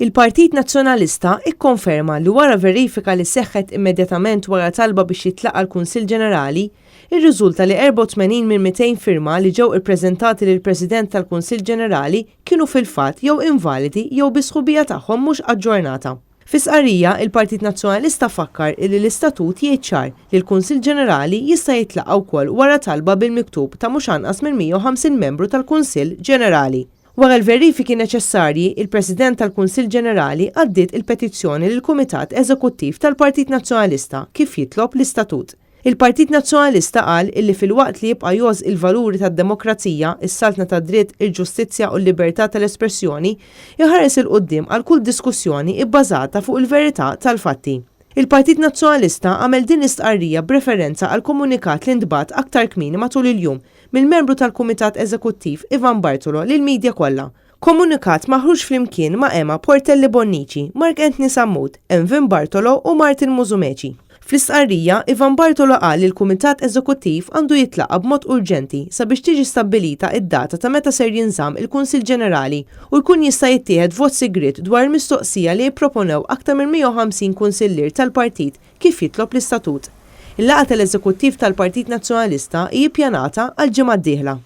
Il-Partit Nazzjonalista ikkonferma li wara verifika li seħħet immedjatament wara talba biex jitlaqqa' l-Kunsill Ġenerali, irriżulta li 84 minn 200 firma li ġew ippreżentati lill-President tal-Kunsill Ġenerali kienu fil-fatt jew invalidi jew bi sħubija tagħhom mhux aġġornata. Fi stqarrija, il-Partit Nazzjonalista fakkar illi l-istatut jgħid ċar li l-Kunsill Ġenerali jista' jitlaqqa' wkoll wara talba bil-miktub ta' mhux anqas minn 150 membru tal-Kunsill Ġenerali. Wara l-verifiki neċessarji, il-President tal-Kunsill Ġenerali għaddiet il-petizzjoni lill-Kumitat Eżekuttiv tal-Partit Nazzjonalista kif jitlob l-istatut. Il-Partit Nazzjonalista qal illi filwaqt li jibqa' jgħożż il-valuri tad-demokrazija, is-saltna tad-dritt, il-ġustizzja u l-libertà tal-espressjoni, iħares 'il quddiem għal kull diskussjoni ibbażata fuq il-verità tal-fatti. Il-Partit Nazzjonalista għamel din l-istqarrija b'referenza għal komunikat li ntbagħat aktar kmieni matul il-jum mill-membru tal-Kumitat Eżekuttiv Ivan Bartolo lill-media kollha. Komunikat maħruġ flimkien ma' Emma Portelli Bonnici, Mark Anthony Sammut, Emvin Bartolo u Martin Musumeci. Fl-istqarrija, Ivan Bartolo qal li l-Kumitat Eżekuttiv għandu jitlaqqa' b'mod urġenti sabiex tiġi stabbilita d-data ta' meta ser jinżamm il-Kunsill Ġenerali u jkun jista' jittieħed vot sigriet dwar il-mistoqsija li ipproponew aktar minn 150 kunsillier tal-partit kif jitlob l-istatut. Il-laqgħa tal-Eżekuttiv tal-Partit Nazzjonalista hi ppjanata għall-ġimgħa d-dieħla.